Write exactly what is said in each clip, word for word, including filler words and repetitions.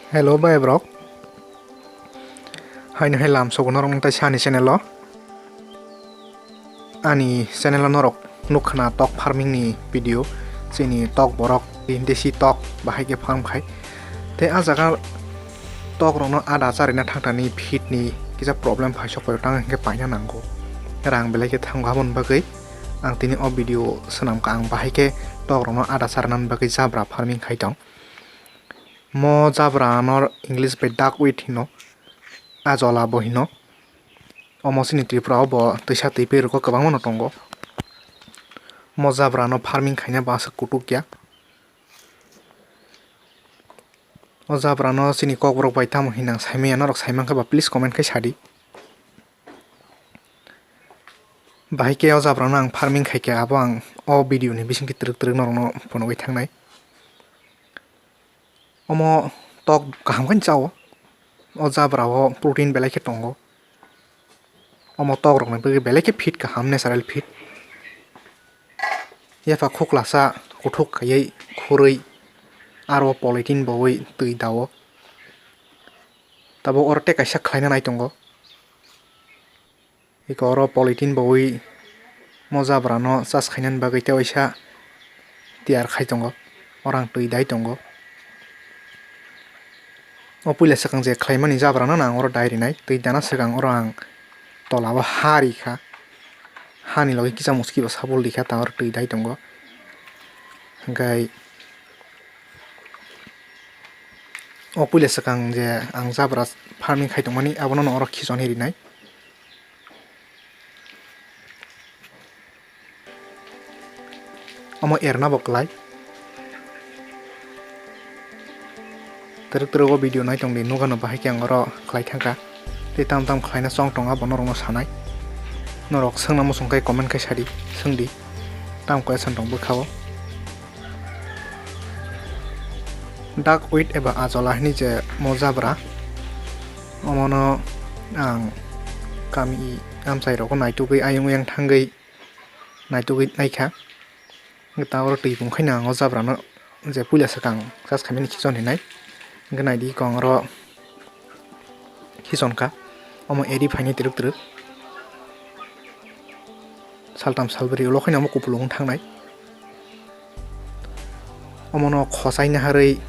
Hello bai borok. Haino hai lam sogo norok nung tai sani channel o. Ani channel o norok nukha na tok farming ni video, chini tok borok, desi tok bahai khe farm khai. Tei ah jaga tok rok no ada charina thangtani feed ni kisa problem phai sok pai tang hingke paina nango. Rang belai khe thango aboni bagwi ang tini o video swnam ka ang bahai khe tok rok no ada charina bagwi jabra farming khai tong. Mo jabra no English bai duckweed hino, ajola bo hino. Omo chini Tripura o bo twisa twi pei rwgo kwbangma no tongo. Mo jabra no farming khaina bo aswk kutuk ya. O jabra no chini kokborok bai tamo hinang saimanya norok saimankha ba please comment khai sadi. Bahai khe o jabra no ang farming khaikhe abo ang o video ni bisingtwi twrwk twrwk norok no phunugwi thangnai. Omo tok kaham khe chao. O jabra o protein belai khe tongo. Omo tok rok ni bagwi belai khe feed kaham, natural feed. Yapha khuklasa kuthuk khaiwi khurwi aro polythene bowui twi dao. Tabuk oro tei kaisa khlaina nai tongo. Eko oro polythene bowui mo jabra no chas khainani bagwi tei waisa tiyar khai tongo. Oro ang twi dai tongo. O puila swkang je khlaimani jabra no ang oro dai rinai. Twi dana swkang oro ang tola o ha ri kha. Hani logi kisa muski bo sabul ri kha, ta oro twi dai tongo. Hingkhai o puila swkang je ang jabra farming khai tongmani abono no oro khichon rinai. Omo erna bo klai. Twrwk twrwk o video nai tong di, nugano bahai khe ang oro khlai thangkha. Tei tam tam khlaina chong tong abono norokno sanai. Norok swngna muchung khe comment khai sadi, swngdi. Tam question tong bwkha o. Duckweed eba ajola hwnwi je mo jabra, omono ang kami amchai rogo naitugwi ayung oyang thangwi naitugwi naikha. Hwnkhe ta oro twi pung khaino ang o jabra no je puila swkang chas khaimani khichon hinai. Hwnkhe naidi kong oro khichon kha. Omo eri phaini twrwk twrwk. Saltam salbri ulo khaino omo kupulung wng thangnai. Omono khochai naharwi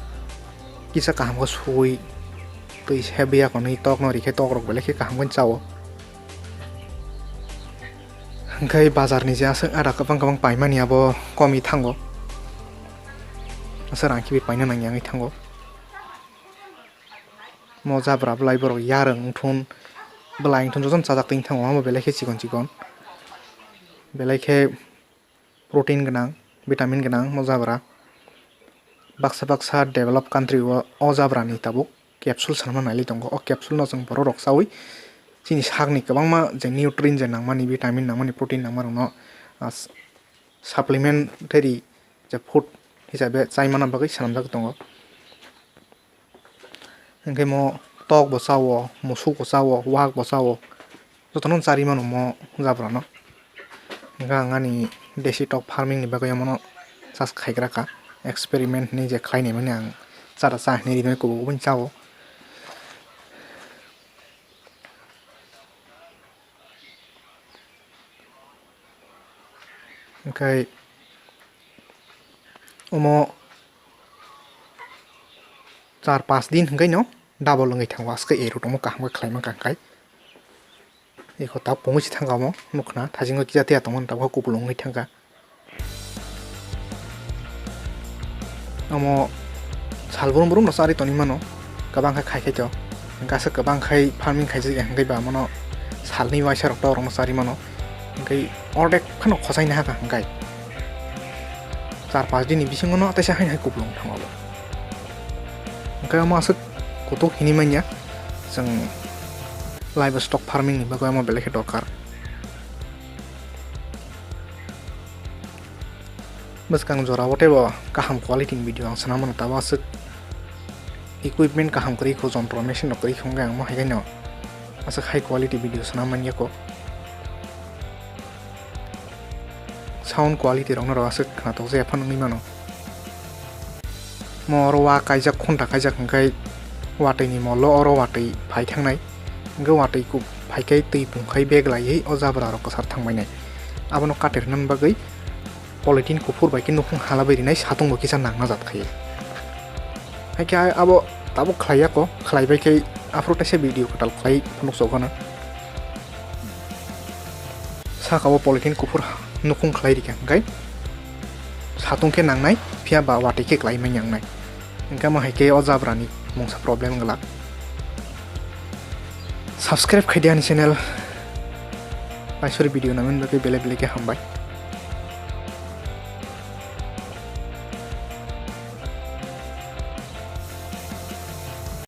kisa kaham khe suwi twi se biya konwi tokno rikhe tokrok belai khe kaham khe chao. Hwnkhe bazarni je aswk ada kwbang kwbang paimani abo komwi thango. Aswk rang khibi paina nangya wngwi thango. Mo jabra bwlai borok yarwng wngthun, bwlai wngthun jotono chajak twi thango, omo belai khe chikon chikon. Belai khe protein gwnang, vitamin gwnang mo jabra. Baksa baksa develop country o, o jabra ni tabuk capsule sanma nailai tongo. O capsule no chwng borok rok chawi chini sakni kwbangma je nutrient je nangmani, vitamin nangmani, protein nangma rokno, ah, supplementary je food hisabe chaimana bagwi swnamjak tongo. Hwnkhe mo tok bo chao, musuk bo chao, wak bo chao, jotono charwi mano mo jabra no. Hwnkhe ang ani desi tok farming ni bagwi omono chas khaigra kha, experiment hinwi je khlai naimani ang chara cha hinwi rimani kubui kubui chao. Hwnkhe omo char pas din hwnkhe no double wngwi thango, aswk erot omo kaham khe khlai mankha hwnkhe. Eko ta pungwi se thangkha omo nukha na, thajingo kisa tiya tongmani tabukhe kupulung wngwi thangkha. Omo sal brum brum rok charwi tongwi mano, kwbang khe khai khai to, hwnkhe aswk kwbang khai farming khaijak ya hwnkhe ba omono salni waisa rok to rokno charwi mano, hwnkhe ordek phano khochai naha kha hwnkhe char pas din ni bisingo no teisa haino hai kupulung thango bo, hwnkhe omo aswk kutuk hinwi manya chwng livestock farming ni bagwi omo belai khe dorkar. Bwskang jora o teibo kaham quality ni video ang swnam mano, tabuk aswk equipment kaham kwrwi kho, jontro machine rok kwrwi kho, hwnkhe ang mo hai khe no aswk high quality video swnam man ya kho. Sound quality rok norok aswk khwnathok jaya phano wngwi mano. Mo oro wa kaijak, khunta kaijak hwnkhe Watwi ni molo oro watwi phai thangnai. Hwnkhe watwi ku-, phaikhai twi pungkhai bag laiwi o jabra rok kwchar thangbainai. Abono kater hwnani bagwi polythene kuphur bai khe nukhung halabwi rinai, satung bo kisa nangna jat khai. Hai khe abo tabuk khlai ya kho, khlai bai khe aphuru teisa video kwtal khlai phunuk chok gana. Saka o polythene kuphur nukhung khlai rikha, hwnkhe satung khe nangnai, phiya ba watwi khe klai manya wngnai. Hwnkhe omo hai khe o jabra ni mungsa problem glak. Subscribe khai di ani channel. Paisori video nangmani bagwi belai belai khe hambai.